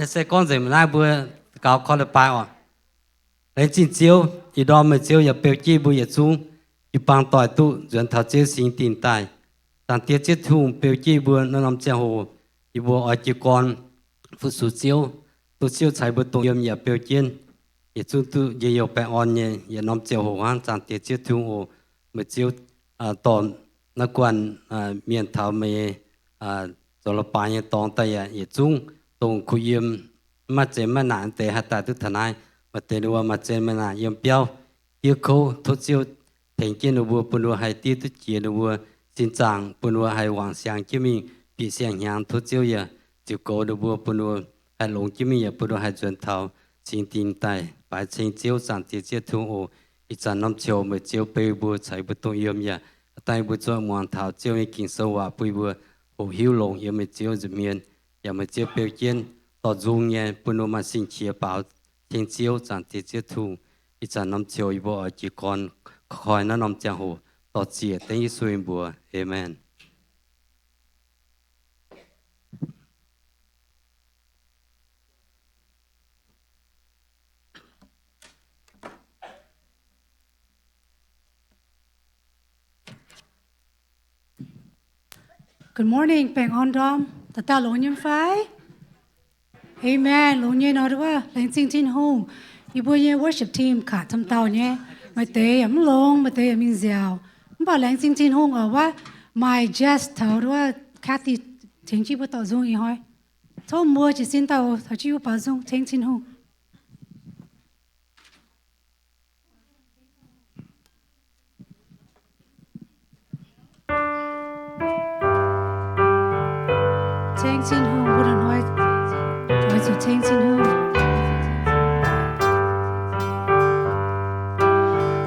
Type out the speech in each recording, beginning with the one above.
Se gorngv nzengc mv naaiv mbuo gaux korv-lienh baaix oc. Laengz zingh Ziouv, ih ndorm meih Ziouv yaac beu jienv mbuo yietc zungv jiu-baang doic duqv nzuonx taux Ziouv singx dingh daaih. Zaangc Diex Ziouv Tin-Hungh, beu jienv mbuo naaiv norm ziangh hoc, yie mbuo oix jiez gorn fu-sux Ziouv, duqv Ziouv ceix mbuo dongh yiem yaac beu jienv yietc zungv duqv njien-youh baengh orn nyei yietc norm ziangh hoc hnangv. Zaangc Diex Ziouv Tin-Hungh oc, meih Ziouv dorh naaiv guanh mienh taux meih zoux leiz-baaix nyei dorngx daaih yaac yietc zungv dongh kuh yiem, maiv zeiz maiv naanc deix haih daaih duqv taux naaiv. Maaih deix ninh mbuo maaih zeqc maaih naanc yiem biauv diev kouv. Tov Ziouv tengx jienv ninh mbuo, bun ninh mbuo haih diev duqv jiex ninh mbuo sin zaangc, bun ninh mbuo haih wangc siang jienv mingh bieqc siang-hnyangx. Tov Ziouv yaac ziux goux ninh mbuo, bun ninh mbuo haih longx jienv mingh, yaac bun ninh mbuo haih nzuonx taux singx dingh daaih baaix ceng Ziouv. Zaangc Diex Ziouv Tin-Hungh oc, ih zanc norm ziouc meih Ziouv beu mbuo caux mbuo dongh yiem yaac daaih mbuo zuov muangx taux Ziouv nyei Ging-Sou waac bun mbuo hoqc hiuv longx yiem meih Ziouv nza'hmien. Yaac meih Ziouv beu jienv dorh nzung nyei bun ninh maaih sin-qiex baaux ceng Ziouv. Zaangc Diex Ziouv Tin-Hungh, ih zanc norm ziouc yie mbuo oix jiez gorn koi naaiv norm ziangh hoc dorh ziec dengv Yesu nyei mbuox. Aamen. Good morning, baengh orn ndorm. Dauh dauh longx nyei fai? Amen. Longx nyei nor, laengz zingh Tin-Hungh. Yie mbuo nyei worship team kaac camv dauh nyei. Maaih deix yaac mv longx, maaih deix yaac mingh nziaauc. Mv baac laengz zingh Tin-Hungh oc, wuov maaih Jess taux wuov Kathy tengx jienv mbuo dorh nzung ih hnoi. Tov mbuo jiez sin daaih taux jienv mbuo baaux nzung ceng Tin-Hungh. Ceng Tin-Hungh, mbuo hnoi oix zuqc ceng Tin-Hungh.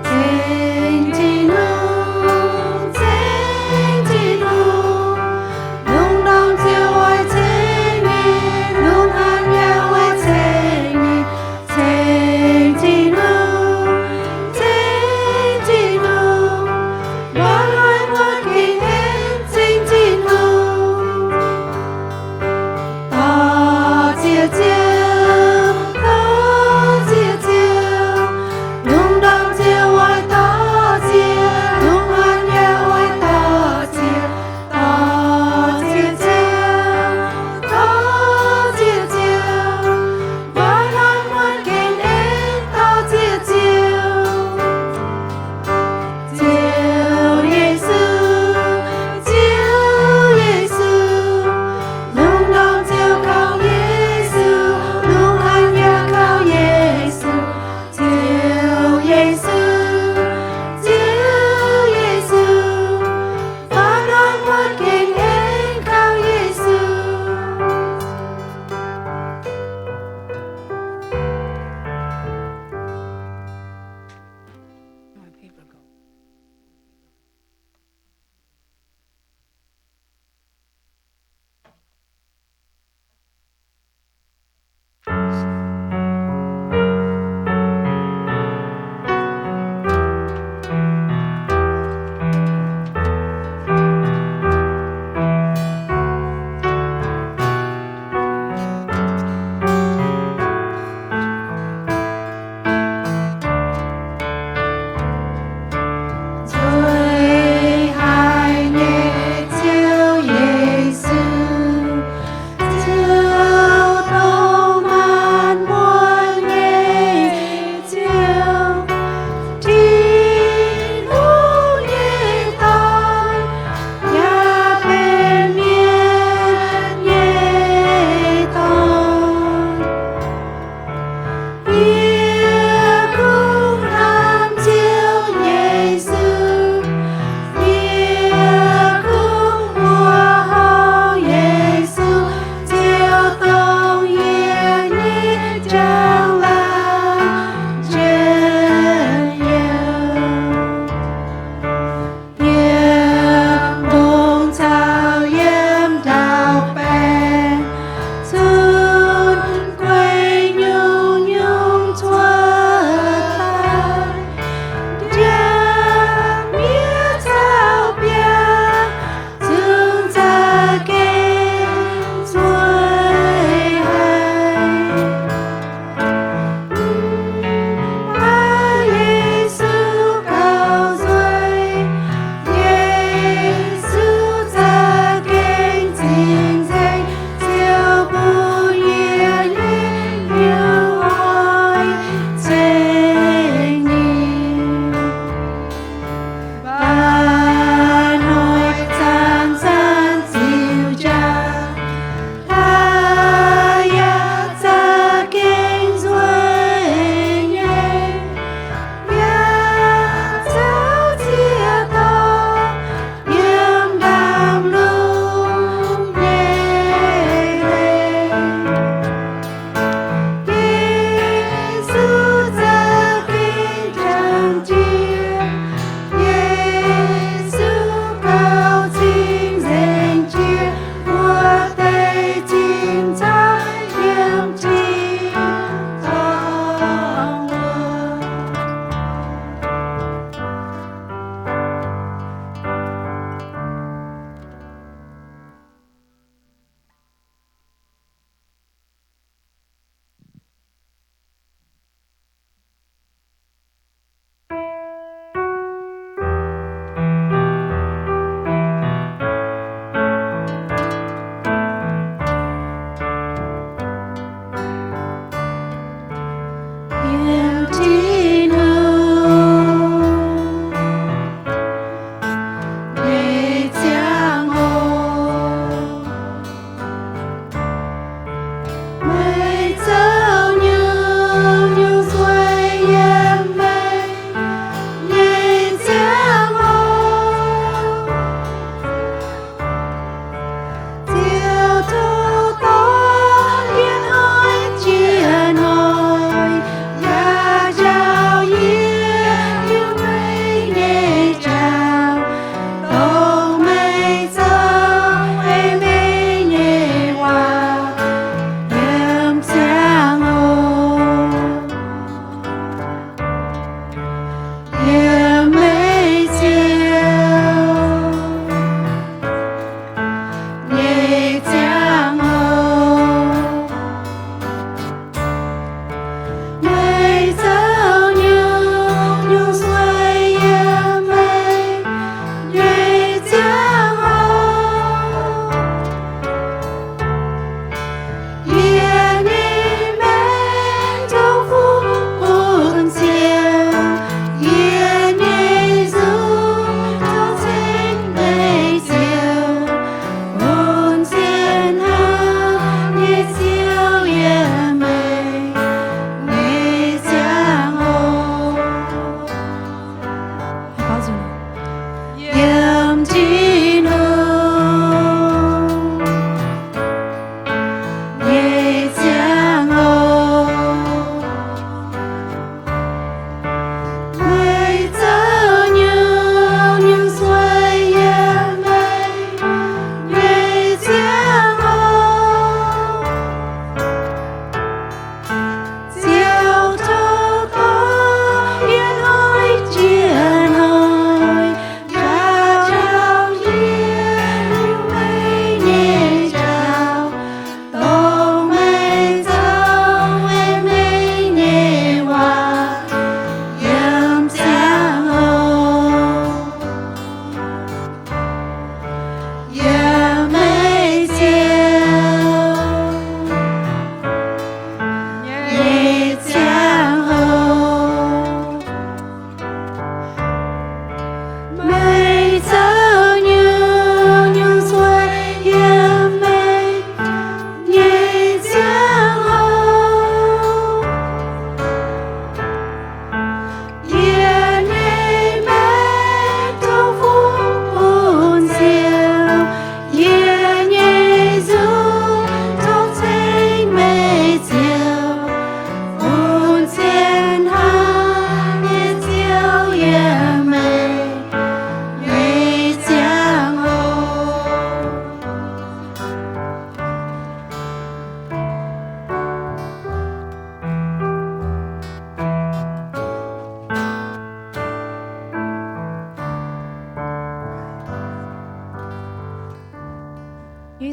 Ceng Tin-Hungh, ceng Tin-Hungh, lungh ndorm ziouc oix ceng ninh, lungh aanx yaac oix ceng ninh. Ceng Tin-Hungh, ceng Tin-Hungh, mbuo hnoi mbuo gengh aengx ceng Tin-Hungh. Dorh ziec Ziouv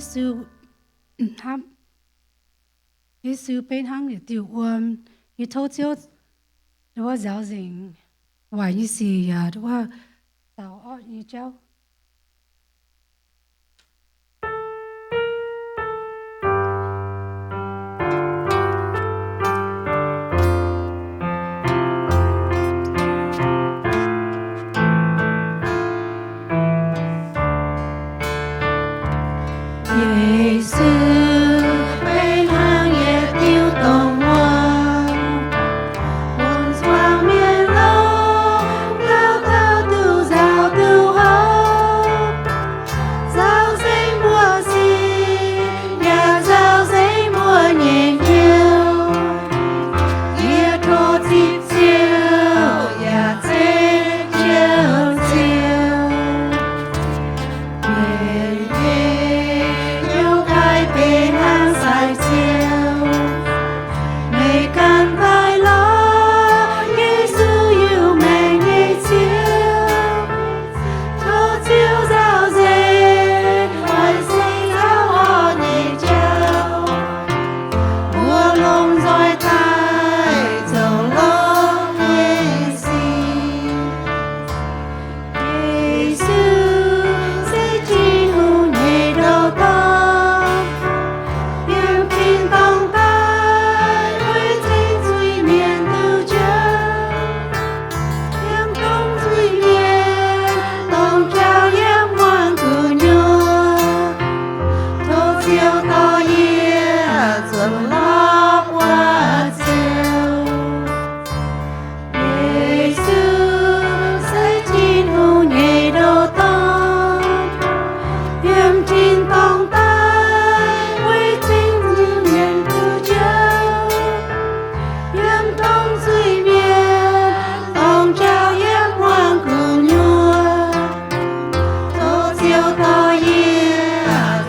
Yesu, hnamv, Yesu beiv hnangv yietc diuh wuom. Yie tov Ziouv wuov nzaaux nzengc waaic nyei sic yaac wuov daux orqv nyei jauv. Yesu beiv hnangv yietc diuh dongh wuom, bun zuangx mienh longc dauh dauh duqv nzaaux duqv hopv, nzaaux nzengc mbuo sic, yaac nzaaux nzengc mbuo nyei hnyouv. Yie tov zipv Ziouv yaac zeiv Ziouv Ziouv. Meih nyei hnyouv haih benx hnangv sai Ziouv. Meih ganh daaih lorz Yesu, Iu-Mienh nyei Ziouv. Tov Ziouv nzauh nzengc, oix se nzauh orqv nyei jauv. Mbuo lomh nzoih daaih zoux lorqc nyei sic. Yesu se Tin-Hungh nyei ndoh dorn, yiem tin-dorngh daaih weic cing zuiz-mienh duqv njoux. Yiem dongh zuiz-mienh dongh jauv yiem muangx gu'nyuoz. Tov Ziouv dorh yie zuotc lorqc buatc Ziouv. Yesu se Tin-Hungh nyei ndoh dorn, yiem tin-dorngh daaih weic cing zuiz-mienh duqv njoux. Yiem dongh zuiz-mienh dongh jauv yiem muangx gu'nyuoz. Tov Ziouv dorh yie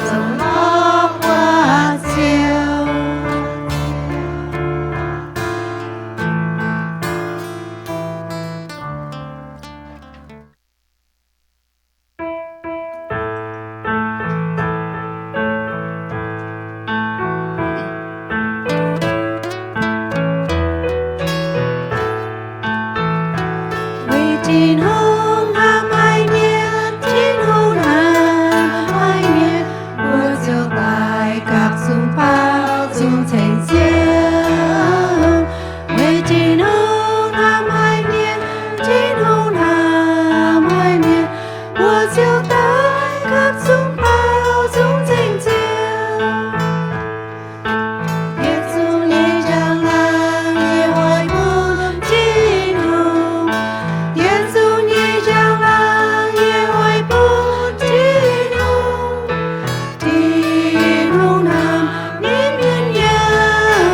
zoux lorqc buatc Ziouv. Weic Tin-Hungh hnamv haic mienh, Tin-Hungh hnamv haic mienh, mbuo ziouc daaih gapv zungv baaux zungv ceng Ziouv. Weic Tin-Hungh hnamv haic mienh, Tin-Hungh hnamv haic mienh, mbuo ziouc daaih gapv zungv baaux zungv ceng Ziouv. Yietc zungv nyei njang-laangc yie oix bun Tin-Hungh. Yietc zungv nyei njang-laangc yie oix bun Tin-Hungh. Tin-Hungh hnamv ninh mienh nyei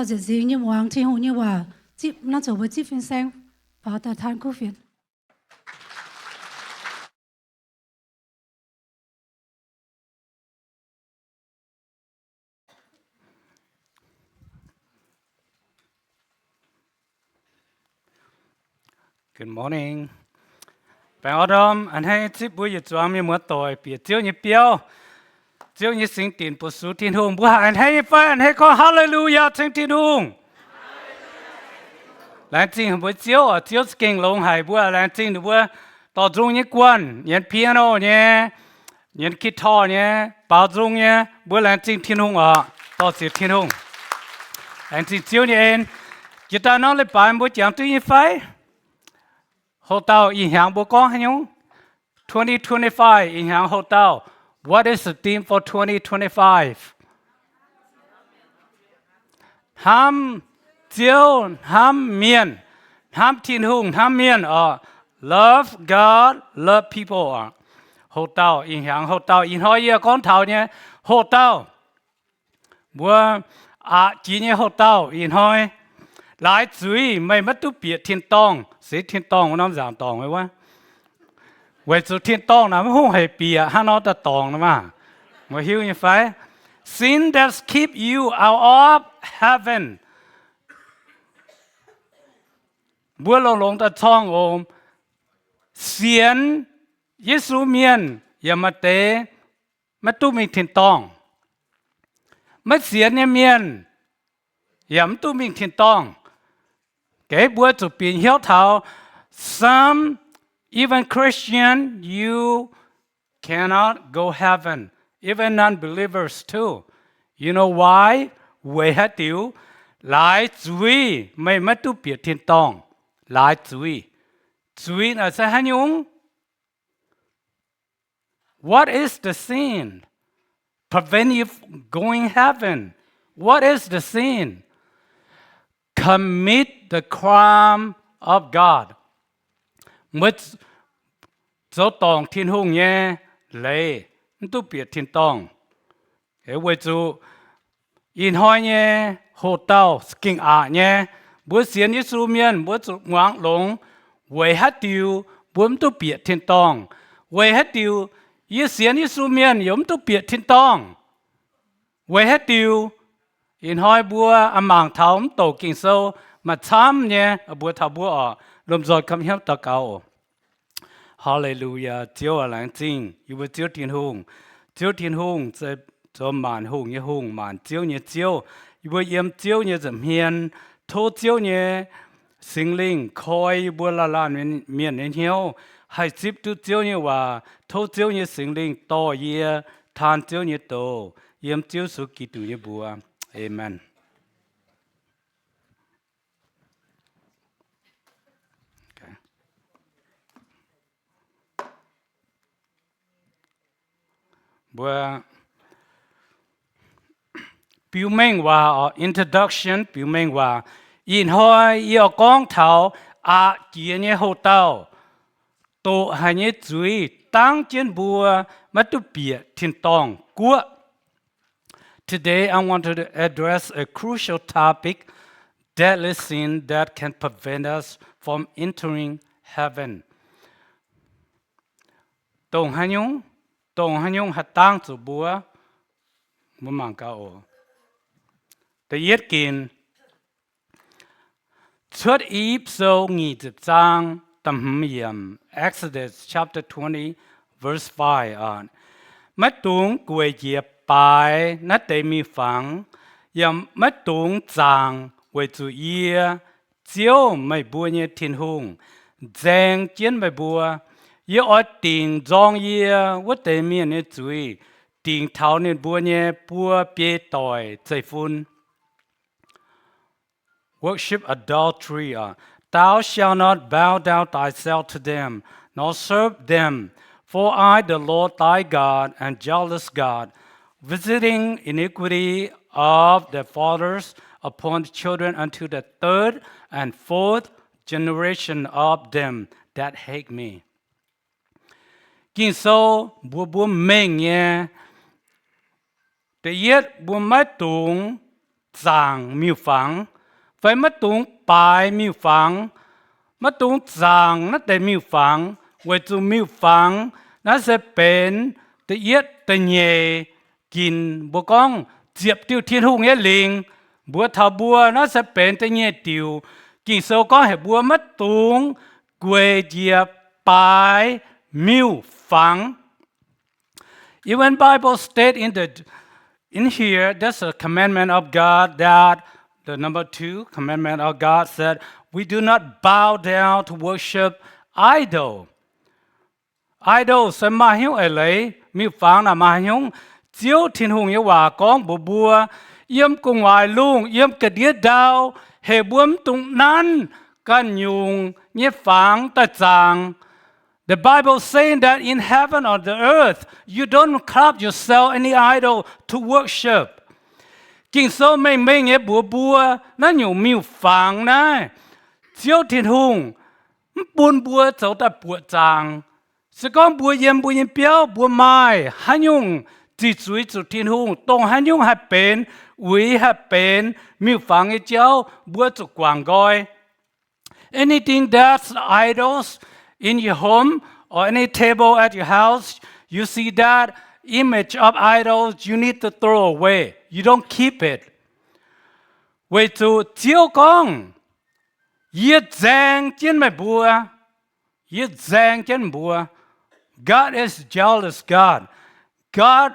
Nzieqc nzingx nyei muangx Tin-Hungh nyei waac, zipv, naaiv zoux mbuo zipv fin-saeng faaux daaih taan kuv fienx. Good morning. Baengh orn ndorm a'hneiv zipv mbuo yietc zuangx mienh muoz-doic bieqc Ziouv nyei biauv. Ziouv nyei singx dinc buoz-sux Tin-Hungh. Mbuo haih a'hneiv nyei fai? A'hneiv gorngv Hallelujah ceng Tin-Hungh. Laengz zingh mbuo Ziouv oc. Ziouv za'gengh longx haic mbuo. Laengz zingh ninh mbuo dorh nzung nyei guanh, nyienx piano nyei, nyienx guitar nyei, baaux nzung nyei. Mbuo laengz zingh Tin-Hungh oc. Dorh ziec Tin-Hungh. Laengz zingh Ziouv nyei en. Jiex daaih norm leiz-baaix mbuo jangx duqv nyei fai? Hoc dauh ih hnyangx mbuo gorngv haaix nyungc? Twenty twenty-five ih hnyangx hoc dauh. What is the theme for twenty twenty-five? Hnamv Ziouv, hnamv mienh, hnamv Tin-Hungh, hnamv mienh oc. Love God, love people oc. Hoc dauh ih hnyangx hoc dauh. Ih hnoi yie gorngv taux nyei hoc dauh. Mbuo aqc jiex nyei hoc dauh ih hnoi. Laaix zuiz meih maiv duqv bieqc tin-dorngh. Seix tin-dorngh wuov norm nzaangc dorngc wuov. Weic zuqc tin-dorngh naaic maiv hungh hec bieqc hnangv nor daaih dorngc nor maah. Mbuo hiuv nyei fai? Sin does keep you out of heaven. Mbuo longx-longx daaih corngh oc. Sienx Yesu mienh yaac maaih deix maiv duqv mingh tin-dorngh. Maiv sienx nyei mienh yaac mv duqv mingh tin-dorngh. Geix mbuo zuqc bieqc hnyouv taux, some, even Christian, you cannot go heaven, even non-believers too. You know why? Weic haaix diuc? Laaix zuiz meih maiv duqv bieqc tin-dorngh. Laaix zuiz. Zuiz naaic se haaix nyungc? What is the sin prevent you from going heaven? What is the sin? Commit the crime of God. Mbuo zoux dorngc Tin-Hungh nyei leiz, mv duqv bieqc tin-dorngh. Weic zuqc ih hnoi nyei hoc dauh gengh aqc nyei. Mbuo sienx Yesu mienh mbuo zuqc muangx longx. Weic haaix diuc mbuo mv duqv bieqc tin-dorngh? Weic haaix diuc yie sienx Yesu mienh yaac mv duqv bieqc tin-dorngh? Weic haaix diuc? Ih hnoi mbuo a'mangc taux mv douc Ging-Sou maaih camv nyei, mbuox taux mbuo oc. Lomh nzoih gapv hnyouv daux gaux oc. Haleluyaa! Ziouv aac, laengz zingh yie mbuo Ziouv Tin-Hungh. Ziouv Tin-Hungh se zoux maanc hungh nyei Hungh, maanc ziouv nyei Ziouv. Yie mbuo yiem Ziouv nyei nza'hmien, tov Ziouv nyei Singx Lingh koi yie mbuo laanh laanh mienh nyei hnyouv, haih zipv duqv Ziouv nyei waac. Tov Ziouv nyei Singx Lingh dorh yie taan Ziouv nyei doz, yiem Ziouv Yesu Giduc nyei mbuox. Aamen. Mbuo biux mengh waac, introduction, biux mengh waac. Ih hnoi yie oix gorngv taux aqc jiex nyei hoc dauh, doqc haic nyei zuiz dangv jienv mbuo maiv duqv bieqc tin-dorngh guoqv. Today I want to address a crucial topic, deadly sin that can prevent us from entering heaven. Dongh haaix nyungc? Dongh haaix nyungc haih dangv zuqc mbuo? Mbuo mangc gaax oc. Da'yietv ginc, Cuotv I^yipv Sou nyic ziepc zaang da'hmz yiemc, Exodus chapter twenty, verse five aqv. Maiv dungx gueic njiec baaix naaiv deix miuc-fangx, yaac maiv dungx zaangc, weic zuqc yie, Ziouv, meih mbuo nyei Tin-Hungh, nzaeng jienv meih mbuo. Yie oix dingc nzorng yie wuov deix mienh nyei zuiz, dingc taux ninh mbuo nyei buo biei doic zeiv-fun. Worship adultery, uh, thou shalt not bow down thyself to them, nor serve them, for I, the Lord thy God, am jealous God, visiting iniquity of the fathers upon the children unto the third and fourth generation of them that hate me. Ging-Sou mbuox mbuo mengh nyei, da'yietv mbuo maiv dungx zaangc miuc-fangx, fai maiv dungx baaix miuc-fangx, maiv dungx zaangc naaiv deix miuc-fangx, weic zuqc miuc-fangx naaiv se benx da'yietv da'nyeic ginc. Mbuo gorngv ziepc diuh Tin-Hungh nyei lingc, mbuox taux mbuo naaiv se benx da'nyeic diuc. Ging-Sou gorngv heuc mbuo maiv dungx gueic njiec baaix miuc-fangx. Even Bible state in the, in here, there's a commandment of God that, the number two commandment of God said, we do not bow down to worship idol. Idol se maaih hnyouv eix leiz, miuc-fangx naaic maaih hnyouv. Ziouv Tin-Hungh nyei waac gorngv mbuox mbuo, yiem gu'nguaaic lungh, yiem ga'ndiev ndau, heuc mbuo mv dungx nanv ganh nyungc nyei fangx daaih zaangc. The Bible saying that in heaven or the earth, you don't carve yourself any idol to worship. Ging-Sou mengh mengh nyei mbuox mbuo, naaiv nyungc miuc-fangx naaiv, Ziouv Tin-Hungh mv bun mbuo zoux daaih buoqc zaangc. Se gorngv mbuo yiem mbuo nyei biauv mbuo maaih haaix nyungc ziqc zuiz zuqc Tin-Hungh, dongh haaix nyungc haih benx uix, haih benx miuc-fangx nyei jauv, mbuo zuqc guangc nqoi. Anything that's idols in your home or any table at your house, you see that image of idols, you need to throw away. You don't keep it. Weic zuqc Ziouv gorngv, yie nzaeng jienv meih mbuo. Yie nzaeng jienv mbuo. God is a jealous God. God,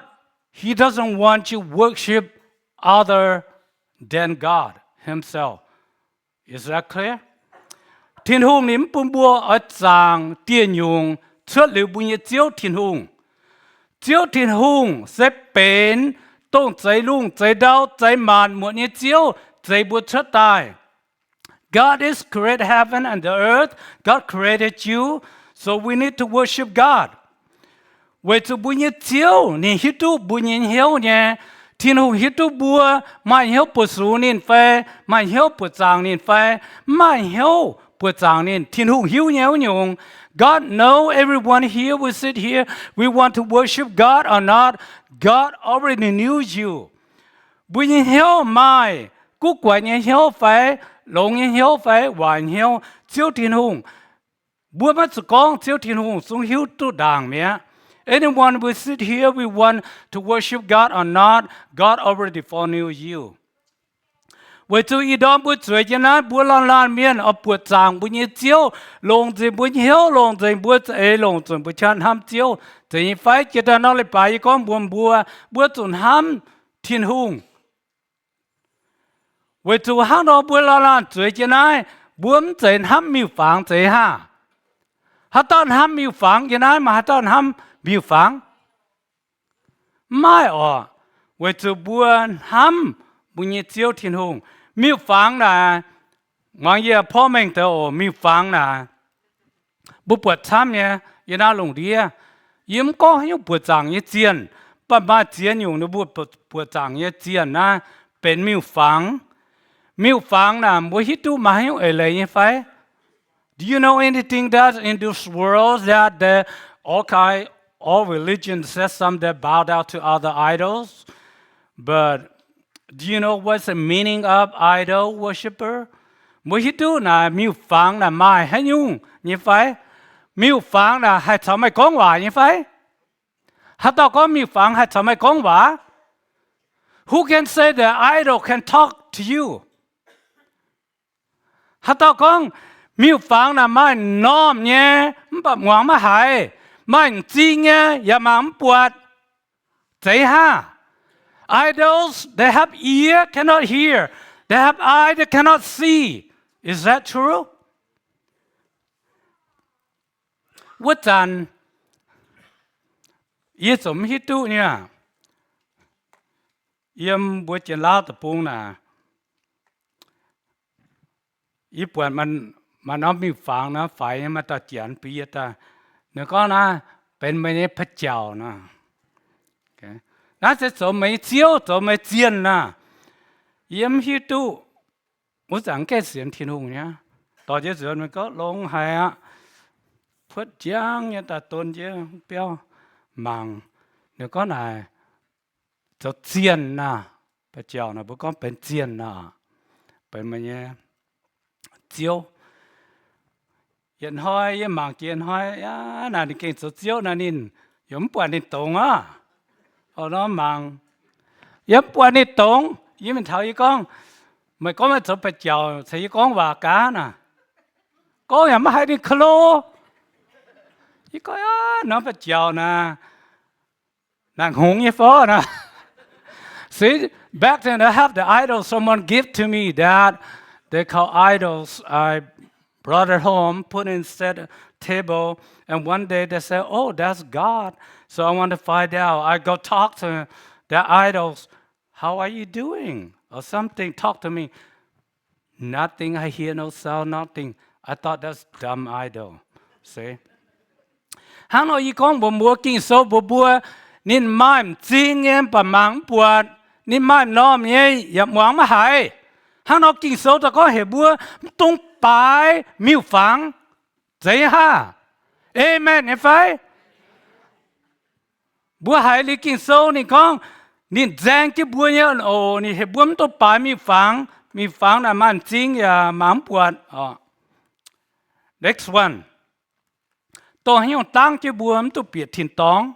he doesn't want you worship other than God himself. Is that clear? Tin-Hungh ninh mv bun mbuo oix zaangc dieh nyungc cuotv liuz mbuo nyei Ziouv Tin-Hungh. Ziouv Tin-Hungh se benx dongh zeix lungh zeix ndau zeix maanc muotc nyei Ziouv, zeix mbuo cuotv daaih. God is create heaven and the earth. God created you, so we need to worship God. Weic zuqc mbuo nyei Ziouv ninh hiuv duqv mbuo nyei hnyouv nyei. Tin-Hungh hiuv duqv mbuo maaih hnyouv buoqc sux ninh fai maaih hnyouv buoqc zaangc ninh fai mv maaih hnyouv buoqc zaangc ninh. Tin-Hungh hiuv nyei wuov nyungc. God know everyone here. We sit here, we want to worship God or not, God already knew you. Mbuo nyei hnyouv maaih guv guaix nyei hnyouv fai longx nyei hnyouv fai waaic hnyouv, Ziouv Tin-Hungh, mbuo maiv zuqc gorngv, Ziouv Tin-Hungh zungv hiuv duqv ndaangc mi'aqv. Anyone we sit here, we want to worship God or not, God already foreknew you. Weic zuqc ih ndorm mbuo zueiz jienv naaiv, mbuo laanh laanh mienh oix buoqc zaangc mbuo nyei Ziouv, longc nzengc mbuo nyei hnyouv, longc nzengc mbuo za'eix, longc nzengc mbuo qaqv hnamv Ziouv. Zeiz nyei fai? Jiex daaih nor leiz-baaix yie gorngv mbuox mbuo, mbuo zuqc hnamv Tin-Hungh. Weic zuqc hnangv nor mbuo laanh laanh zueiz jienv naaiv, mbuo mv zeiz hnamv miuc-fangx zeiz haav? Haaix dauh hnamv miuc-fangx yiem naaiv? Maaih haaix dauh hnamv miuc-fangx? Mv maaih orqc. Weic zuqc mbuo hnamv mbuo nyei Ziouv Tin-Hungh. Miuc-fangx naaic, muangx yie porv mengh deix oc, miuc-fangx naaic, mbuo buatc camv nyei, yiem naaiv lungh ndiev. Yie mv gorngv haaix nyungc buoqc zaangc nyei zienh, mv baac maaih ziex nyungc ninh mbuo buoqc zaangc nyei zienh naaiv benx miuc-fangx. Miuc-fangx naaic mbuo hiuv duqv maaih haaix nyungc eix leiz nyei fai? Do you know anything that in this world that the, all kind, all religion says some that bow down to other idols? But do you know what's the meaning of idol worshiper? Mbuo hiuv duqv naaic miuc-fangx naaic maaih haaix nyungc nyei fai? Miuc-fangx naaic haih caux meih gorngv waac nyei fai? Haaix dauh gorngv miuc-fangx haih caux meih gorngv waac? Who can say the idol can talk to you? Haaix dauh gorngv miuc-fangx naaic maaih m'normh nyei, mv baac muangx maiv haiz, maaih m'zing nyei, yaac mangc mv buatc? Zeiz haav? Idols, they have ear, cannot hear. They have eye, they cannot see. Is that true? Wuov zanc yie ziouc mv hiuv duqv nyei. Yiem mbuo Janx-Laauv deic-bung naaic, yie buatc maaih norm miuc-fangx naaic faix nyei, maaih dauh Janx bun yie daaih. Ninh gorngv naaiv benx meih nyei พระเจ้า naaic. Naaiv se zoux meih nyei ziouv, zoux meih zienh naaic. Yie mv hiuv duqv. Wuov zanc gaengh sienx Tin-Hungh nyei. Dorh jienv nzuonx, meih gorngv longx haic aqv. Puotv njang nyei daaih don jienv biauv mangc. Ninh gorngv naaic, zoux zienh naaic, Ba'jauh naaic mbuo gorngv benx zienh naaic, benx meih nyei ziouv. Yietc hnoi yie mangc jiex hnoi, aa, naaic ninh gengh zoux ziouv naaic, ninh yaac mv buatc ninh dongz aqv. Nor mangc, yie mv buatc ninh dongz. Yie mingh taux yie gorngv, meih gorngv meih zoux ba'jauh ceix yie gorngv waac gaav naaic. Gorngv yaac maiv haiz ninh klo. Yie gorngv, aa, norm ba'jauh naaic, naaic hngongx nyei fov naaic. See, back then I have the idol someone give to me that they call idols. I brought it home, put it in set table, and one day they said, "Oh, that's God." So I want to find out. I go talk to the idols. "How are you doing?" or something, talk to me. Nothing, I hear no sound, nothing. I thought that's dumb idol. See? Hnangv nor yie gorngv mbuox mbuo, Ging-Sou mbuox mbuo, ninh maaih m'zing nyei, mv baac mangc mv buatc. Ninh maaih m'normh nyei, yaac muangx maiv haiz. Hnangv nor Ging-Sou daaih gorngv heuc mbuo mv dungx baaix miuc-fangx. Zeiz haav? Aamen nyei fai? Mbuo haiz liuz Ging-Sou ninh gorngv, ninh nzaeng jienv mbuo nyei oc. Ninh heuc mbuo mv dungx baaix miuc-fangx. Miuc-fangx naaic maaih m'zing yaac mangc mv buatc. Next one. Dongh haaix nyungc dangv jienv mbuo mv duqv bieqc tin-dorngh?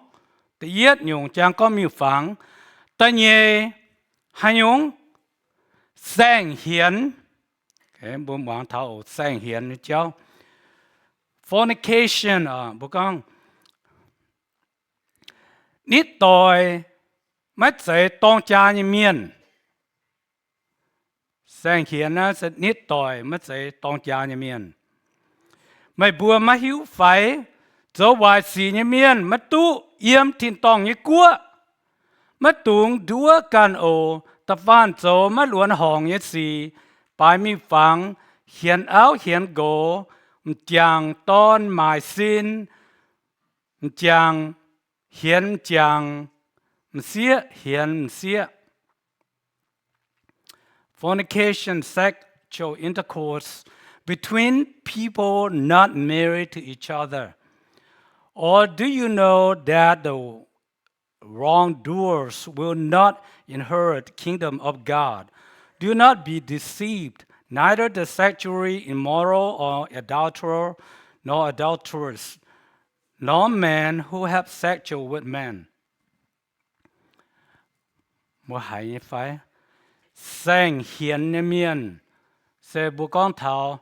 Da'yietv nyungc jangx gorngv miuc-fangx. Da'nyeic, haaix nyungc? Saeng-hienx. Mbuo muangx taux oc, saeng-hienx nyei jauv. Fornication, mbuo gorngv nitv doic maiv zeiz dorng jaa nyei mienh. Saeng-hienx naaiv se nitv doic maiv zeiz dorng jaa nyei mienh. Meih mbuo maiv hiuv fai? Zoux waaic sic nyei mienh maiv duqv yiem tin-dorngh nyei guoqv. Maiv dungx nduov ganh oc. Da'faanh zoux maiv luonx horngc nyei sic, baaix miuc-fangx, hienx auv hienx nqox, m'jangc dorn maaic sin, m'jangc hienx m'jangc, m'sieqv hienx m'sieqv. Fornication, sexual intercourse between people not married to each other. Or do you know that the wrongdoers will not inherit the kingdom of God? Do not be deceived. Neither the sexually immoral or adulterer, nor adulterers, nor men who have sex with men. Mbuo haiz nyei fai? Saeng-hienx nyei mienh, se mbuo gorngv taux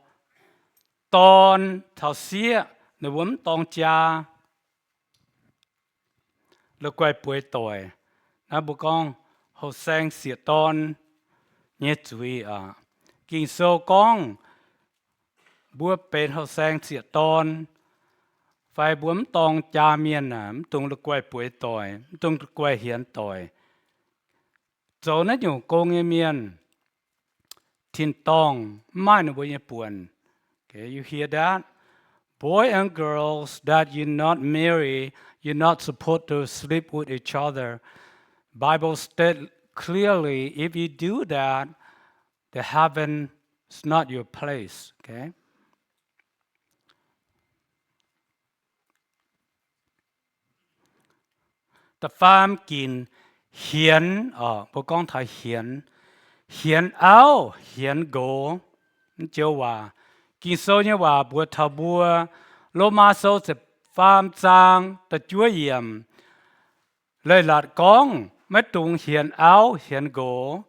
dorn caux sieqv, ninh mbuo mv dorng jaa, la'guaih bueix doic. Naaiv mbuo gorngv houh saeng sieqv dorn nyei zuiz aqv. Ging-Sou gorngv mbuo benx houh saeng sieqv dorn, fai mbuo mv dorng jaa mienh aah, mv dungx la'guaih bueix doic, mv dungx la'guaih hienx doic. Zoux naaiv nyungc gong nyei mienh, tin-dorngh mv maaih ninh mbuo nyei buonc. Okay, you hear that? Boy and girls that you not marry, you're not supposed to sleep with each other. Bible state clearly, if you do that, the heaven is not your place. Okay? Da'faam ginc, hienx, mbuo gorngv taux hienx, hienx auv hienx nqox, mv joux waac. Ging-Sou nyei waac mbuox taux mbuo, Lomaa Sou ziepc faam zaang da'juov yiemc, leiz-latc gorngv maiv dungx hienx auv hienx nqox.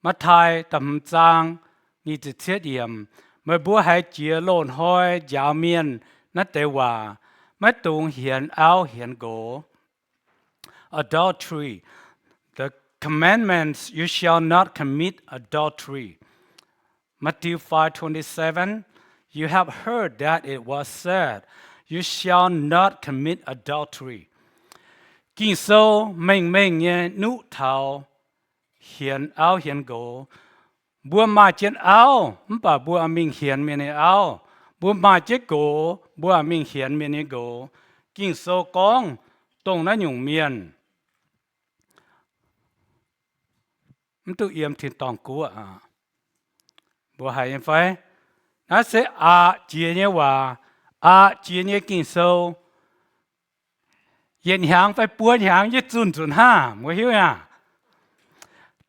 Matv^taai da'hmz zaang nyic ziepc cietv yiemc, meih mbuo haiz jiex loz-hnoi njaaux mienh naaiv deix waac, maiv dungx hienx auv hienx nqox. Adultery. The commandments, you shall not commit adultery. Matthew five twenty-seven, you have heard that it was said, you shall not commit adultery. Ging-Sou mengh mengh nyei nuqv taux hienx auv hienx nqox. Mbuo maaih jienv auv, mv baac mbuo mingh hienx mienh nyei auv. Mbuo maaih jienv nqox, mbuo mingh hienx mienh nyei nqox. Ging-Sou gorngv dongh naaiv nyungc mienh mv duqv yiem tin-dorngh guoqv aqv. Mbuo haiz nyei fai? Naaiv se aqc jiex nyei waac, aqc jiex nyei Ging-Sou. Yietc hnyangx fai buo hnyangx yie zunh nzunc hnangv, mbuo hiuv nyei aqv.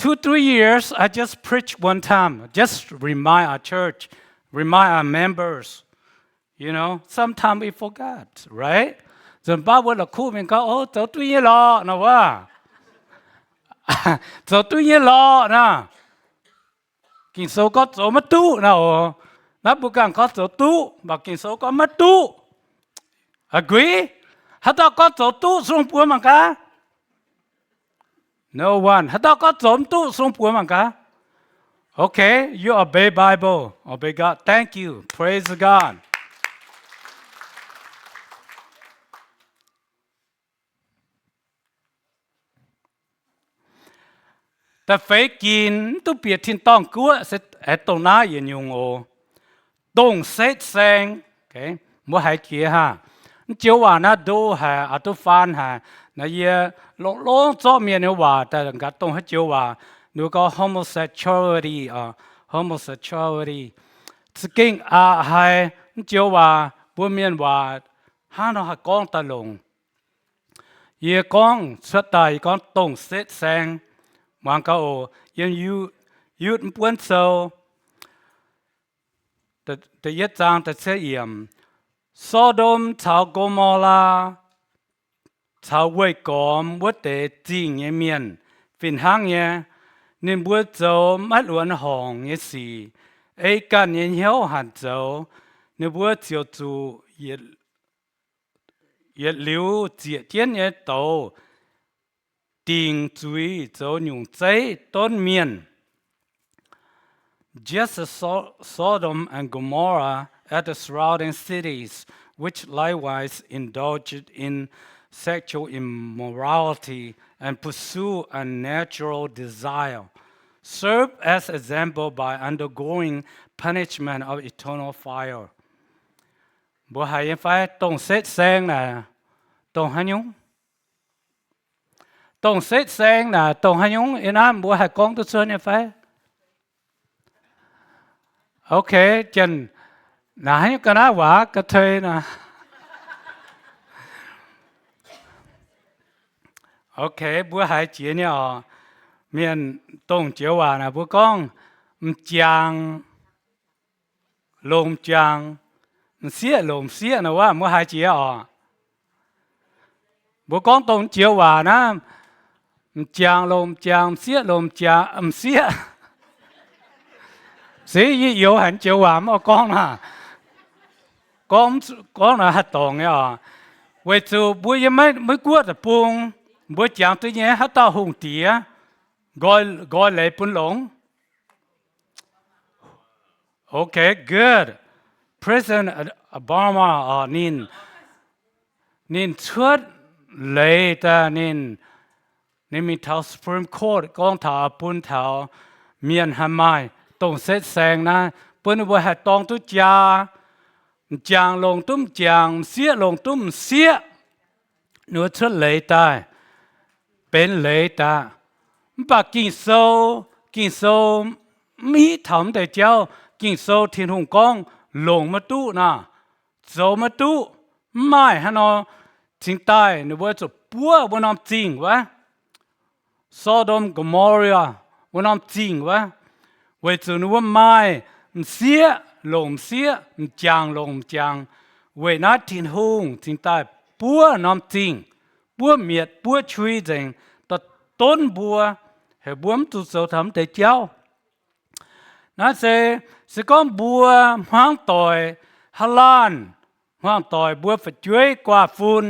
two, three years, I just preach one time. Just remind our church, remind our members. You know, sometimes we forget, right? Nzunc baav mbuo la'kuqv mingh gorngv, o, zoux duqv nyei lorqc nor wuov. Zoux duqv nyei lorqc nor. Ging-Sou gorngv zoux maiv duqv nor oc. Naaiv mbuo ganh gorngv zoux duqv, mv baac Ging-Sou gorngv maiv duqv. Agree? Haaix dauh gorngv zoux duqv, sung buoz mangc gaax. No one. Haaix dauh gorngv zoux mv duqv, sung buoz mangc gaax. Okay, you obey Bible, obey God. Thank you. Praise God. Da'feix ginc mv duqv bieqc tin-dorngh guoqv se aengx dongh naaiv yietc nyungc oc. Dongh setv saeng. Mbuo haiz jiex haah? Mv joux waac naaiv ndo haic, aa, duqv faan haic. Naaiv yie longx-longx zorqv mienh nyei waac daaih nqa'haav dongh haaix joux waac. Ninh mbuo gorngv homosexuality, homosexuality. Za'gengh aqc haic. Mv joux waac mbuo mienh waac hnangv nor haih gorngv daaih longc. Yie gorngv cuotv daaih, yie gorngv dongh setv saeng. Muangx gaax oc. Yiem Yutv, Yutv Mv Buonv Sou da'yietv zaang da'cietv yiemc, So^ndom caux Go^mo^laa caux weih gormx wuov deix zingh nyei mienh fih hnangv nyei. Ninh mbuo zoux maiv luonx horngc nyei sic, ei ganh nyei hnyouv hanc zoux. Ninh mbuo ziouc zuqc yietc liuz zieqc jienv nyei douz dingc zuiz zoux nyungc zeiv donv mienh. Just as So-, Sodom and Gomorrah and the surrounding cities, which likewise indulged in sexual immorality and pursue unnatural desire, serve as example by undergoing punishment of eternal fire. Mbuo haiz nyei fai? Dongh setv saeng naaic dongh haaix nyungc? Dongh setv saeng naaic dongh haaix nyungc? Yiem naaiv mbuo haih gorngv duqv cuotv nyei fai? Okay, janx naaic haaix nyungc ga'naaiv waac ga'tei naaic? Okay, mbuo haiz jiex nyei oc. Mienh dongh joux waac naaic mbuo gorngv m'jangc longc m'jangc, m'sieqv longc m'sieqv nor wuov, mbuo haiz jiex oc. Mbuo gorngv dongh joux waac naaiv, m'jangc longc m'jangc, m'sieqv longc m'jangc, m'sieqv. Se yie youx haic joux waac mv oix gorngv naaic. Gorngv, gorngv naaic haih dorngc nyei oc. Weic zuqc mbuo yiem Meiv Guoqv deic-bung, mbuo jangx duqv nyei haaix dauh hungh diex, nqoi, nqoi leiz bun longx. Okay, good. President Obama, ninh, ninh cuotv leiz daaih, ninh, ninh mingh taux Supreme Court gorngv taux bun taux mienh haih maaih dongh setv saeng naaiv, bun ninh mbuo haih dorng duqv jaa, m'jangc longc duqv m'jangc, m'sieqv longc duqv m'sieqv. Ninh mbuo cuotv leiz daaih, benx leiz daaih. Mv baac Ging-Sou, Ging-Sou mv hiuv taux mv deix jauv. Ging-Sou Tin-Hungh gorngv longc maiv duqv nor, zoux maiv duqv, mv maaih haaix nor cingx daaih ninh mbuo zuqc buov wuov norm zingh wuov, Sodom, Gomorrah wuov norm zingh wuov, weic zuqc ninh mbuo maaih m'sieqv longc m'sieqv, m'jangc longc m'jangc. Weic naaiv Tin-Hungh cingx daaih buov norm zingh, buov mietc, buov qui nzengc, daaih donv mbuo, heuc mbuo mv zuqc zoux taux mv deix jauv. Naaiv se, se gorngv mbuo hmuangv doic, haaix laanh hmuangv doic mbuo fu'jueiv guaav fun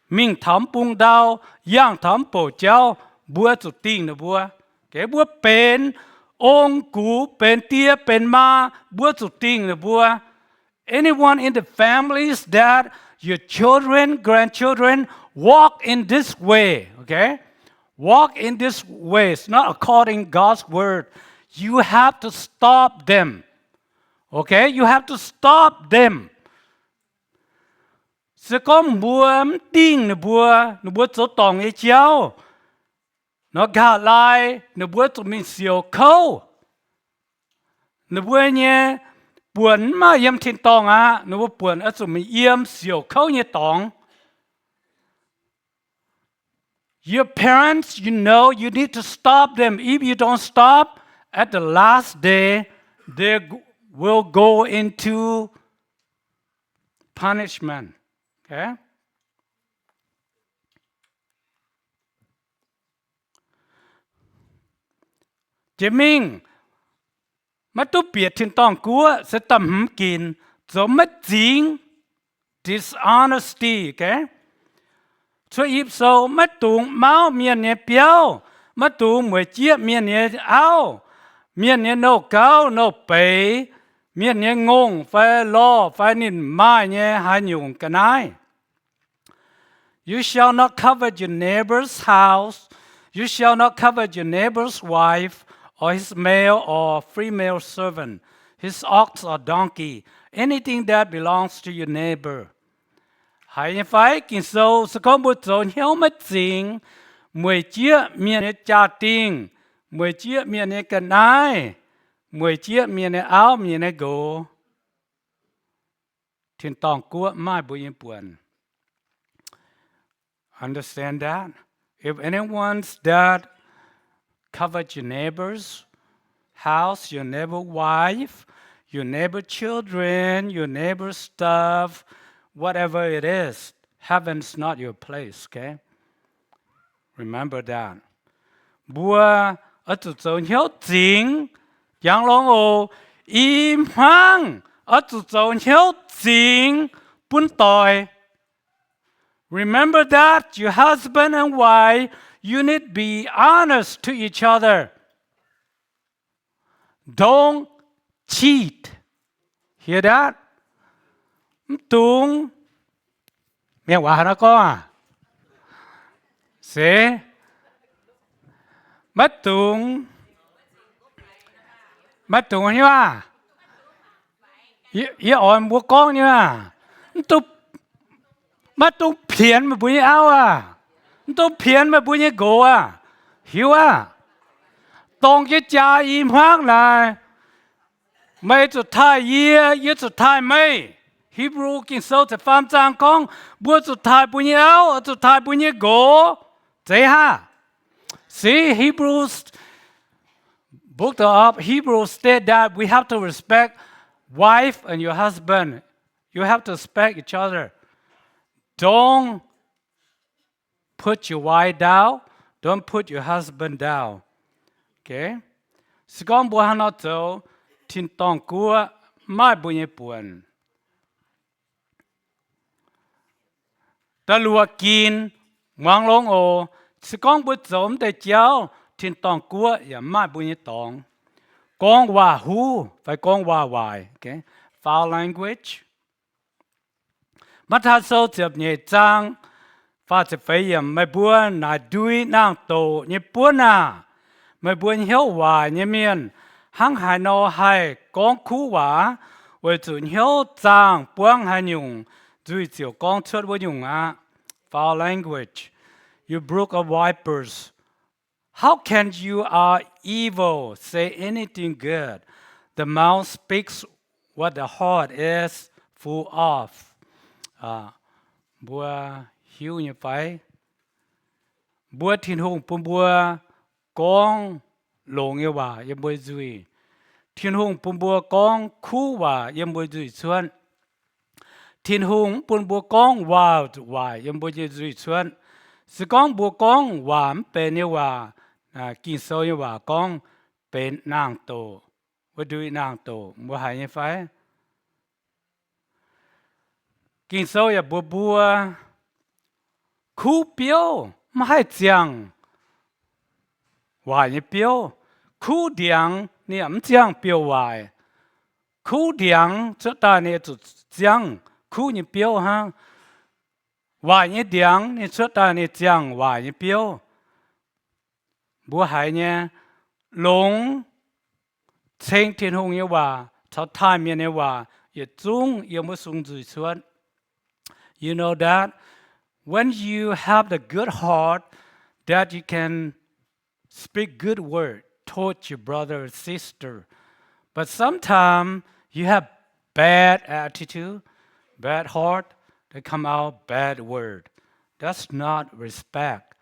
mingh taux mv bung ndau, yangh taux mv bouc jauv, mbuo zuqc dingh ninh mbuo. Gengh mbuo benx ong-gux, benx die, benx maa, mbuo zuqc dingh ninh mbuo. Anyone in the families that your children, grandchildren walk in this way, okay? Walk in this way, it's not according God's word. You have to stop them. Okay? You have to stop them. Se gorngv mbuo mv dingh ninh mbuo, ninh mbuo zoux dorngc nyei jauv, nor nqa'haav laai ninh mbuo zuqc mingh siouc kouv. Ninh mbuo nyei buonc mv maaih yiem tin-dorngh aqv. Ninh mbuo buonc oix zuqc mingh yiem siouc kouv nyei dorngx. Your parents, you know, you need to stop them. If you don't stop, at the last day, they g- will go into punishment. Okay? Jiex mingh, maiv duqv bieqc tin-dorngh guoqv se da'hmz ginc, zoux maiv zingx, dishonesty, okay? Cuotv Ipv Sou, maiv dungx mauv mienh nyei biauv, maiv dungx mueic jieqv mienh nyei auv, mienh nyei nouh gauv nouh beiz, mienh nyei ngongh fai lorh fai ninh maaih nyei haaix nyungc ga'naaiv. You shall not covet your neighbor's house. You shall not covet your neighbor's wife, or his male or female servant, his ox or donkey, anything that belongs to your neighbor. Haiz nyei fai? Ging-Sou se gorngv mbuo zoux hnyouv maiv zingx, mueic jieqv mienh nyei jaa-dingh, mueic jieqv mienh nyei ga'naaiv, mueic jieqv mienh nyei auv, mienh nyei nqox, tin-dorngh guoqv maaih mbuo nyei buonc. Understand that? If anyone that covet your neighbor's house, your neighbor wife, your neighbor children, your neighbor stuff, whatever it is, heaven's not your place, okay? Remember that. Mbuo oix zuqc zoux hnyouv zingx. Jangx longx oc. I hmuangv oix zuqc zoux hnyouv zingx bun doic. Remember that, you husband and wife, you need to be honest to each other. Don't cheat. Hear that? Mv dungx, mienh waac haaix nor gorngv aac? Se, maiv dungx, maiv dungx nyei aac. Yie, yie oix mbuo gorngv nyei aac. Mv dungx, maiv dungx pienx meih mbuo nyei auv aac. Mv dungx pienx meih mbuo nyei nqox aac. Hiuv aac. Dorng jienv jaa i hmuangv naaic, meih zuqc taaih yie, yie zuqc taaih meih. Hipv^lu Ging-Sou ziepc faam zaang gorngv, mbuo zuqc taaih mbuo nyei auv, zuqc taaih mbuo nyei nqox. Zeiz haav? See, Hebrews, book of Hebrews state that we have to respect wife and your husband. You have to respect each other. Don't put your wife down. Don't put your husband down. Okay? Se gorngv mbuo hnangv nor zoux, tin-dorngh guoqv maaih mbuo nyei buonc. Da'luoqc ginc, muangx longx oc. Se gorngv mbuo zoux mv deix jauv, tin-dorngh guoqv yaac maaih mbuo nyei dorngx. Gorngv waac-huv fai gorngv waac-waaic, okay? Foul language. Matv^taai Sou ziepc nyeic zaang faah ziepc feix yiemc, meih mbuo naaic ndui naang-doqc nyei buonv aah! Meih mbuo hnyouv waaic nyei mienh, hnangv haaix nor haih gorngv kuv waac? Weic zuqc hnyouv zaangh buangv haaix nyungc, nzuih ziouc gorngv cuotv wuov nyungc aqv. Foul language, you brood of vipers. How can you are evil say anything good? The mouth speaks what the heart is full of. Mbuo hiuv nyei fai? Mbuo Tin-Hungh bun mbuo gorngv longx nyei waac yiem mbuo nzuih. Tin-Hungh bun mbuo gorngv kuv waac yiem mbuo nzuih cuotv. Tin-Hungh mv bun mbuo gorngv waac-waaic yiem mbuo nyei nzuih cuotv. Se gorngv mbuo gorngv waac mv benx nyei waac, Ging-Sou nyei waac gorngv benx naang-doqc, wuov ndui naang-doqc, mbuo haiz nyei fai? Ging-Sou yaac mbuox mbuo, kuv biouv mv haih ziangh waaic nyei biouv. Kuv ndiangx ninh yaac mv ziangh biouv-waaic. Kuv ndiangx cuotv daaih ninh zuqc ziangh kuv nyei biouv hnangv. Waaic nyei ndiangx ninh cuotv daaih ninh ziangh waaic nyei biouv. Mbuo haiz nyei, longx ceng Tin-Hungh nyei waac caux taaih mienh nyei waac yietc zungv yiem wuov sung nzuih cuotv. You know that when you have the good heart, that you can speak good word toward your brother or sister. But sometimes you have bad attitude, bad heart, they come out bad word. That's not respect.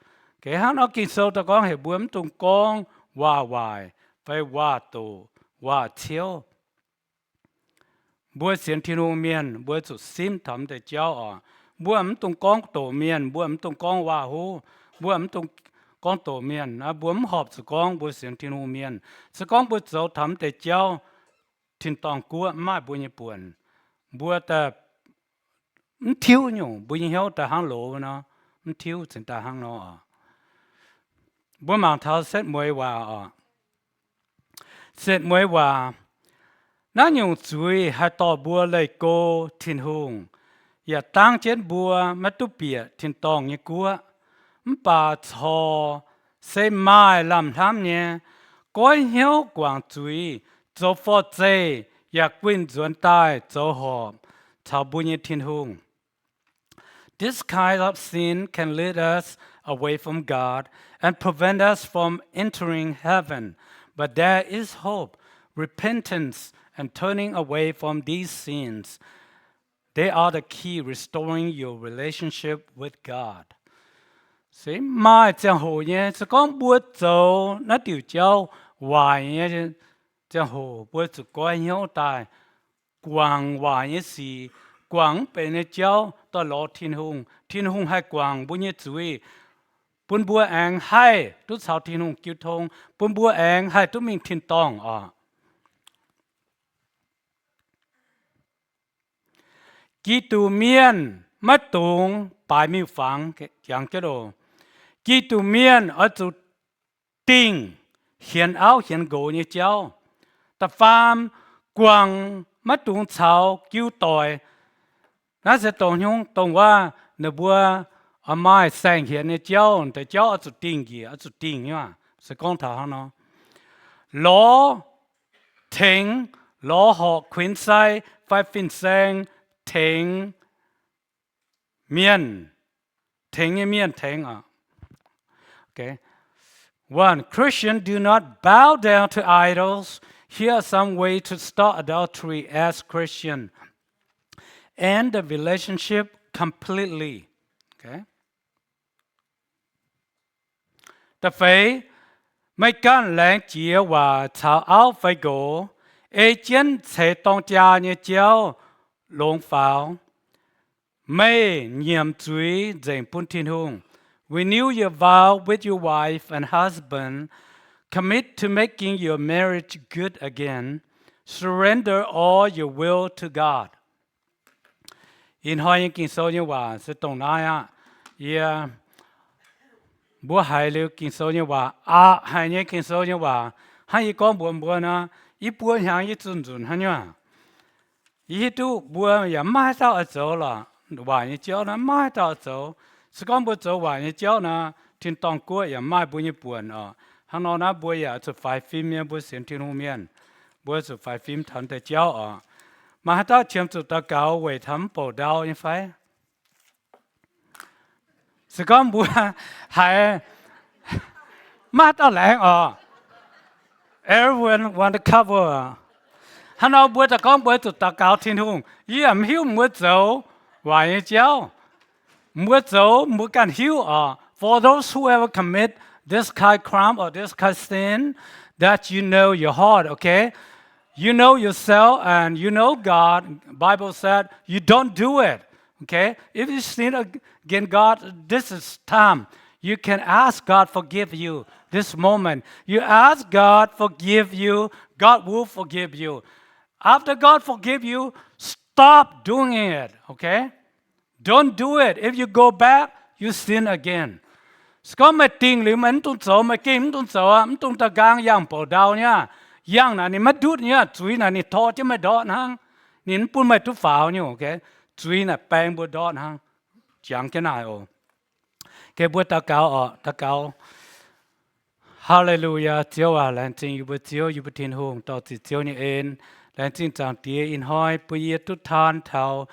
Geh hnangv nor Ging-Sou daaih gorngv heuc mbuo mv dungx gorngv waac-waaic fai waac-doqc, waac-ciouv. Mbuo sienx Tin-Hungh mienh, mbuo zuqc simv taux mv deix jauv oc. Mbuo mv dungx gorngv doqc mienh, mbuo mv dungx gorngv waac-huv, mbuo mv dungx gorngv doqc mienh. Mbuo mv horpc zuqc gorngv mbuo sienx Tin-Hungh mienh. Se gorngv mbuo zoux taux mv deix jauv, tin-dorngh guoqv mv maaih mbuo nyei buonc, mbuo daaih mv tiuv nyungc, mbuo nyei hnyouv daaih hnangv loz nor, mv tiuv cingx daaih hnangv nor oc. Mbuo mangc taux setv mueiz waac oc. Setv mueiz waac, naaiv nyungc zuiz haih dorh mbuo leih go Tin-Hungh, yaac dangv jienv mbuo maiv duqv bieqc tin-dorngh nyei guoqv. Mv baac corc se maaih lamh hnamv nyei, goiv hnyouv guangc zuiz, zoux forv-zeih, yaac guinh nzuonx daaih zoux horpc caux mbuo nyei Tin-Hungh. This kind of sin can lead us away from God and prevent us from entering heaven. But there is hope, repentance, and turning away from these sins. They are the key restoring your relationship with God. Se maaih ziangh hoc nyei, se gorngv mbuo zoux naaiv diuc jauv waaic nyei ziangh hoc, mbuo zuqc goiv hnyouv daaih, guangc waaic nyei sic, guangc mv benx nyei jauv daaih lorz Tin-Hungh. Tin-Hungh haih guangc mbuo nyei zuiz, bun mbuo aengx haih duqv caux Tin-Hungh jiu tong, bun mbuo aengx haih duqv mingh tin-dorngh oc. Giduc mienh maiv dungx baaix miuc-fangx. Jangx jienv oc. Giduc mienh oix zuqc dingh hienx auv hienx nqox nyei jauv. Da'faam, guangc maiv dungx caux jiu doic. Naaiv se dongh hnyouv dongh waac ninh mbuo oix maaih saeng-hienx nyei jauv, deix jauv oix zuqc dingh njiec, oix zuqc dingh nyei. Se gorngv taux hnangv nor, lorz tengx, lorz horqc kuinx sai fai fin-saeng tengx mienh, tengx nyei mienh tengx oc. One, Christians do not bow down to idols. Here are some ways to stop adultery as Christians. End the relationship completely. Da'feix, meih ganh laengz jiex waac caux auv fai nqox, ei jienv ceix dorng jaa nyei jauv longx faaux. Meih nyiemc zuiz nzengc bun Tin-Hungh. Renew your vow with your wife and husband. Commit to making your marriage good again. Surrender all your will to God. Ih hnoi nyei Ging-Sou nyei waac se dongh naaiv aqv. Yie, mbuo haiz liuz Ging-Sou nyei waac, aqc haic nyei Ging-Sou nyei waac, hnangv yie gorngv mbuox mbuo nor, yie buo hnyangx yie zunh nzunc hnangv nyei. Yie hiuv duqv mbuo yaac maiv maaih haaix dauh oix zoux lorqc. Waaic nyei jauv naaiv maiv maaih haaix dauh oix zoux. Se gorngv mbuo zoux waaic nyei jauv nor, tin-dorngh guoqv yaac maaih mbuo nyei buonc oc. Hnangv nor naaiv mbuo yaac zuqc faix fim nyei, mbuo sienx Tin-Hungh mienh, mbuo zuqc faix fim taux deix jauv oc. Maaih haaix dauh qiemx zuqc daux gaux weic taux mv bouc ndau nyei fai? Se gorngv mbuo haiz, maiv haaix dauh laengz oc. Everyone want to cover. Hnangv nor mbuo daaih gorngv mbuo zuqc daux gaux Tin-Hungh, yie yaac mv hiuv mbuo zoux waaic nyei jauv. Mbuo zoux mbuo ganh hiuv oc. For those who ever commit this kind of crime or this kind of sin, that you know your heart, okay? You know yourself and you know God. Bible said you don't do it. Okay? If you sin against God, this is time. You can ask God forgive you this moment. You ask God forgive you, God will forgive you. After God forgive you, stop doing it, okay? Don't do it. If you go back, you sin again. Se gorngv meih dingh liuz meih mv dungx zoux, meih gengh mv dungx zoux aqv, mv dungx daaih nqaang yangh bouc ndau nyei aqv. Yangh naaic ninh maiv ndutv nyei aqv, zuiz naaic ninh tor jienv meih ndortv hnangv. Ninh mv bun meih duqv faaux nyei, okay? Zuiz naaic baeng mbuo ndortv hnangv. Jangx jienv naaic oc. Geh mbuo daux gaux oc, daux gaux. Haa^le^lu^yaa, Ziouv aac, laengz zingh yie mbuo Ziouv, yie mbuo Tin-Hungh, dorh ziqc Ziouv nyei en. Laengz zingh Zaangc Diex ih hnoi bun yie duqv taan taux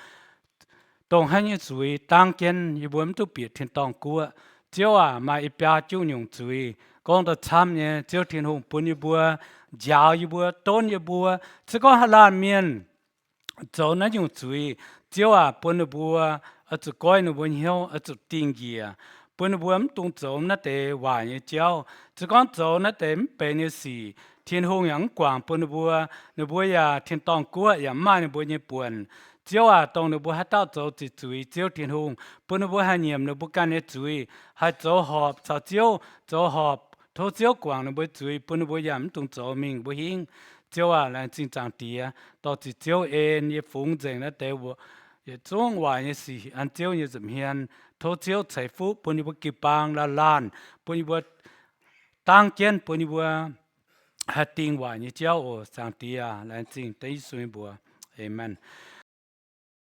dongh haaix nyungc zuiz dangv jienv yie mbuo mv duqv bieqc tin-dorngh guoqv. Ziouv aac, maaih i biaa juqv nyungc zuiz gorngv daaih camv nyei. Ziouv Tin-Hungh bun yie mbuo, njaaux yie mbuo, donv yie mbuo. Se gorngv haaix laanh mienh zoux naaiv nyungc zuiz, Ziouv aac, bun ninh mbuo oix zuqc goiv ninh mbuo hnyouv, oix zuqc dingh njiec, bun ninh mbuo mv dungx zoux naaiv deix waaic nyei jauv. Se gorngv zoux naaiv deix mv benx nyei sic, Tin-Hungh yaac mv guangc bun ninh mbuo. Ninh mbuo yaac tin-dorngh guoqv yaac mv maaih ninh mbuo nyei buonc. Ziouv aac, dongh ninh mbuo haaix dauh zoux ziqc zuiz Ziouv Tin-Hungh, bun ninh mbuo haih nyiemc ninh mbuo ganh nyei zuiz, haih zoux horpc caux Ziouv zoux horpc, tov Ziouv guangc ninh mbuo zuiz, bun ninh mbuo yaac mv dungx zoux mingh mbuo hingv. Ziouv aac, laengz zingh Zaangc Diex, dorh ziqc Ziouv en yie fungx nzengc naaiv deix yietc zungv waaic nyei sic an Ziouv nyei nza'hmien. Tov Ziouv ceix fuqv bun yie mbuo jiu-baang laanh laanh, bun yie mbuo dangv jienv, bun yie mbuo haih dingh waaic nyei jauv oc. Zaangc Diex aac, laengz zingh dengv Yesu nyei mbuox. Aamen.